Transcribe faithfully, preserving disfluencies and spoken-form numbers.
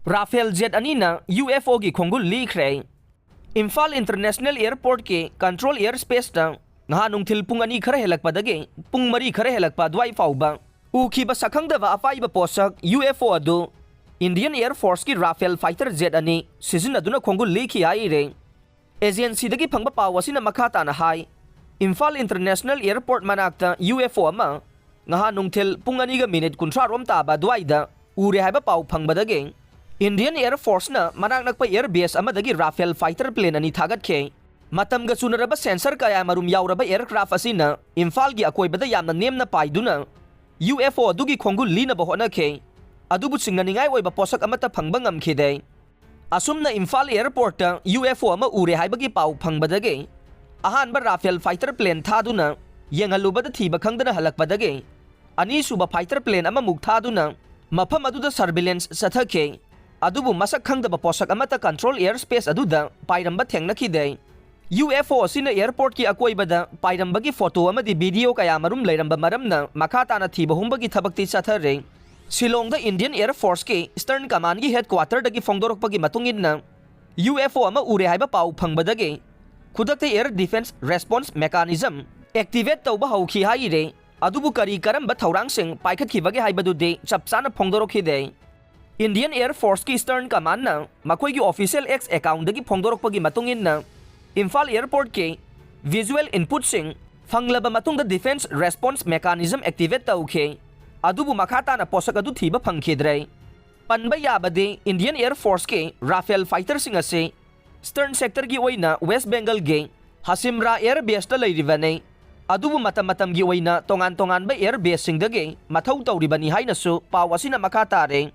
Rafale Z ꯑꯅꯤꯅ U F ꯑꯣꯒꯤ ꯈꯣꯡꯒꯨꯜ ꯂꯤꯈ꯭ꯔꯦ꯫ Imphal international ꯑꯦꯌꯔꯄꯣꯔꯠꯀꯤ control air ꯁ꯭ꯄꯦꯁꯇ ꯅꯍꯥꯟ ꯅꯨꯡꯊꯤꯜ ꯄꯨꯡ ꯑꯅꯤ ꯈꯔ ꯍꯦꯜꯂꯛꯄꯗꯒꯤ ꯄꯨꯡ ꯃꯔꯤ ꯈꯔ ꯍꯦꯜꯂꯛꯄ ꯑꯗꯨꯋꯥꯏ ꯐꯥꯎꯕ ꯎꯈꯤꯕ ꯁꯛꯈꯪꯗꯕ ꯑꯄꯥꯏꯕ ꯄꯣꯠꯁꯛ ꯌꯨ ꯑꯦꯐ ꯑꯣ ꯑꯗꯨ ꯏꯟꯗꯤꯌꯟ ꯑꯦꯌꯔ ꯐꯣꯔꯁꯀꯤ ꯔꯥꯐꯦꯜ ꯐꯥꯏꯇꯔ ꯖꯦꯠ ꯑꯅꯤ ꯁꯤꯖꯤꯟꯅꯗꯨꯅ ꯈꯣꯡꯒꯨꯜ ꯂꯤꯈꯤ ꯍꯥꯏꯔꯦ꯫ ꯑꯦꯖꯦꯟꯁꯤꯗꯒꯤ ꯐꯪꯕ ꯄꯥꯎ ꯑꯁꯤꯅ ꯃꯈꯥ ꯇꯥꯅ ꯍꯥꯏ, ꯏꯝꯐꯥꯜ ꯏꯟꯇꯔꯅꯦꯁꯅꯦꯜ ꯑꯦꯌꯔꯄꯣꯔꯠ ꯃꯅꯥꯛꯇ ꯌꯨ ꯑꯦꯐ ꯑꯣ ꯑꯃ ꯉꯍꯥ ꯅꯨꯡꯊꯤꯜ ꯄꯨꯡ ꯑꯅꯤꯒ ꯃꯤꯅꯤꯠ ꯀꯨꯟꯊ꯭ꯔꯥ ꯔꯣꯝ ꯇꯥꯕ ꯑꯗꯨꯋꯥꯏꯗ ꯎꯔꯦ ꯍꯥꯏꯕ ꯄꯥꯎ ꯐꯪꯕꯗꯒꯤ ꯏꯟꯗꯤꯌꯟ ꯑꯦꯌꯔ ꯐꯣꯔꯁꯅ ꯃꯅꯥꯛ ꯅꯛꯄ ꯑꯦꯌꯔ ꯕꯦꯁ ꯑꯃꯗꯒꯤ ꯔꯥꯐꯦꯜ ꯐꯥꯏꯇꯔ ꯄ꯭ꯂꯦꯟ ꯑꯅꯤ ꯊꯥꯒꯠꯈꯤ꯫ ꯃꯇꯝꯒ ꯆꯨꯅꯔꯕ ꯁꯦꯟꯁꯔ ꯀꯌꯥ ꯃꯔꯨꯝ ꯌꯥꯎꯔꯕ ꯑꯦꯌꯔꯀ꯭ꯔꯥꯐ ꯑꯁꯤꯅ ꯏꯝꯐꯥꯜꯒꯤ ꯑꯀꯣꯏꯕꯗ ꯌꯥꯝꯅ ꯅꯦꯝꯅ ꯄꯥꯏꯗꯨꯅ ꯌꯨ ꯑꯦꯐ ꯑꯣ ꯑꯗꯨꯒꯤ ꯈꯣꯡꯒꯨꯜ ꯂꯤꯅꯕ ꯍꯣꯠꯅꯈꯤ꯫ ꯑꯗꯨꯕꯨ ꯆꯤꯡꯅꯅꯤꯡꯉꯥꯏ ꯑꯣꯏꯕ ꯄꯣꯠꯁꯛ ꯑꯃꯠꯇ ꯐꯪꯕ ꯉꯝꯈꯤꯗꯦ꯫ ꯑꯁꯨꯝꯅ ꯏꯝꯐꯥꯜ ꯑꯦꯌꯔꯄꯣꯔꯠꯇ ꯌꯨ ꯑꯦꯐ ꯑꯣ ꯑꯃ ꯎꯔꯦ ꯍꯥꯏꯕꯒꯤ ꯄꯥꯎ ꯐꯪꯕꯗꯒꯤ ꯑꯍꯥꯟꯕ ꯔꯥꯐꯦꯜ ꯐꯥꯏꯇꯔ ꯄ꯭ꯂꯦꯟ ꯊꯥꯗꯨꯅ ꯌꯦꯡꯍꯜꯂꯨꯕꯗ ꯊꯤꯕ ꯈꯪꯗꯅ ꯍꯜꯂꯛꯄꯗꯒꯤ ꯑꯅꯤꯁꯨꯕ ꯐꯥꯏꯇꯔ ꯄ꯭ꯂꯦꯟ ꯑꯃꯃꯨꯛ ꯊꯥꯗꯨꯅ ꯃꯐꯝ ꯑꯗꯨꯗ ꯁꯔꯚꯤꯂꯦꯟꯁ ꯆꯠꯊꯈꯤ꯫ ꯑꯗꯨꯕꯨ ꯃꯁꯛ ꯈꯪꯗꯕ ꯄꯣꯠꯁꯛ ꯑꯃꯠꯇ ꯀꯟꯇ꯭ꯔꯣꯜ ꯑꯦꯌꯔ ꯁ꯭ꯄꯦꯁ ꯑꯗꯨꯗ ꯄꯥꯏꯔꯝꯕ ꯊꯦꯡꯅꯈꯤꯗꯦ꯫ ꯌꯨ ꯑꯦꯐ ꯑꯣ ꯑꯁꯤꯅ ꯑꯦꯌꯔꯄꯣꯔꯠꯀꯤ ꯑꯀꯣꯏꯕꯗ ꯄꯥꯏꯔꯝꯕꯒꯤ ꯐꯣꯇꯣ ꯑꯃꯗꯤ ꯚꯤꯗꯤꯑꯣ ꯀꯌꯥ ꯃꯔꯨꯝ ꯂꯩꯔꯝꯕ ꯃꯔꯝꯅ ꯃꯈꯥ ꯇꯥꯅ ꯊꯤꯕ ꯍꯨꯝꯕꯒꯤ ꯊꯕꯛꯇꯤ ꯆꯠꯊꯔꯦ꯫ ꯁꯤꯂꯣꯡꯗ ꯏꯟꯗꯤꯌꯟ ꯑꯦꯌꯔ ꯐꯣꯔꯁꯀꯤ ꯏꯁꯇꯔꯟ ꯀꯃꯥꯟꯒꯤ ꯍꯦꯗꯀ꯭ꯋꯥꯇꯔꯗꯒꯤ ꯐꯣꯡꯗꯣꯔꯛꯄꯒꯤ ꯃꯇꯨꯡ ꯏꯟꯅ, ꯌꯨ ꯑꯦꯐ ꯑꯣ ꯑꯃ ꯎꯔꯦ ꯍꯥꯏꯕ ꯄꯥꯎ ꯐꯪꯕꯗꯒꯤ ꯈꯨꯗꯛꯇ air defence response mechanism activate ꯇꯧꯕ ꯍꯧꯈꯤ ꯍꯥꯏꯔꯦ꯫ ꯑꯗꯨꯕꯨ ꯀꯔꯤ ꯀꯔꯝꯕ ꯊꯧꯔꯥꯡꯁꯤꯡ ꯄꯥꯏꯈꯠꯈꯤꯕꯒꯦ ꯍꯥꯏꯕꯗꯨꯗꯤ ꯆꯞ ꯆꯥꯅ ꯐꯣꯡꯗꯣꯔꯛꯈꯤꯗꯦ꯫ ꯏꯟꯗꯤꯌꯟ ꯑꯦꯌꯔ ꯐꯣꯔꯁꯀꯤ ꯏꯁꯇꯔꯟ ꯀꯃꯥꯟꯅ ꯃꯈꯣꯏꯒꯤ ꯑꯣꯐꯤꯁꯤꯌꯦꯜ ꯑꯦꯛꯁ ꯑꯦꯀꯥꯎꯟꯗꯒꯤ ꯐꯣꯡꯗꯣꯔꯛꯄꯒꯤ ꯃꯇꯨꯡ ꯏꯟꯅ, ꯏꯝꯐꯥꯜ ꯑꯦꯌꯔꯄꯣꯔꯠꯀꯤ ꯚꯤꯖꯨꯑꯦꯜ ꯏꯟꯄꯨꯠꯁꯤꯡ ꯐꯪꯂꯕ ꯃꯇꯨꯡꯗ ꯗꯤꯐꯦꯟꯁ ꯔꯦꯁꯄꯣꯟꯁ ꯃꯦꯀꯥꯅꯤꯖꯝ ꯑꯦꯛꯇꯤꯚꯦꯠ ꯇꯧꯈꯤ꯫ ꯑꯗꯨꯕꯨ ꯃꯈꯥ ꯇꯥꯅ ꯄꯣꯠꯁꯛ ꯑꯗꯨ ꯊꯤꯕ ꯐꯪꯈꯤꯗ꯭ꯔꯦ꯫ ꯄꯟꯕ ꯌꯥꯕꯗꯤ, ꯏꯟꯗꯤꯌꯟ ꯑꯦꯌꯔ ꯐꯣꯔꯁꯀꯤ ꯔꯥꯐꯦꯜ ꯐꯥꯏꯇꯔꯁꯤꯡ ꯑꯁꯤ ꯏꯁꯇꯔꯟ ꯁꯦꯛꯇꯔꯒꯤ ꯑꯣꯏꯅ ꯋꯦꯁ ꯕꯦꯡꯒꯜꯒꯤ ꯍꯁꯤꯝꯔꯥ ꯑꯦꯌꯔ ꯕꯦꯁꯇ ꯂꯩꯔꯤꯕꯅꯤ꯫ ꯑꯗꯨꯕꯨ ꯃꯇꯝ ꯃꯇꯝꯒꯤ ꯑꯣꯏꯅ ꯇꯣꯉꯥꯟ ꯇꯣꯉꯥꯟꯕ ꯑꯦꯌꯔ ꯕꯦꯁꯁꯤꯡꯗꯒꯤ ꯃꯊꯧ ꯇꯧꯔꯤꯕꯅꯤ ꯍꯥꯏꯅꯁꯨ ꯄꯥꯎ ꯑꯁꯤꯅ ꯃꯈꯥ ꯇꯥꯔꯦ꯫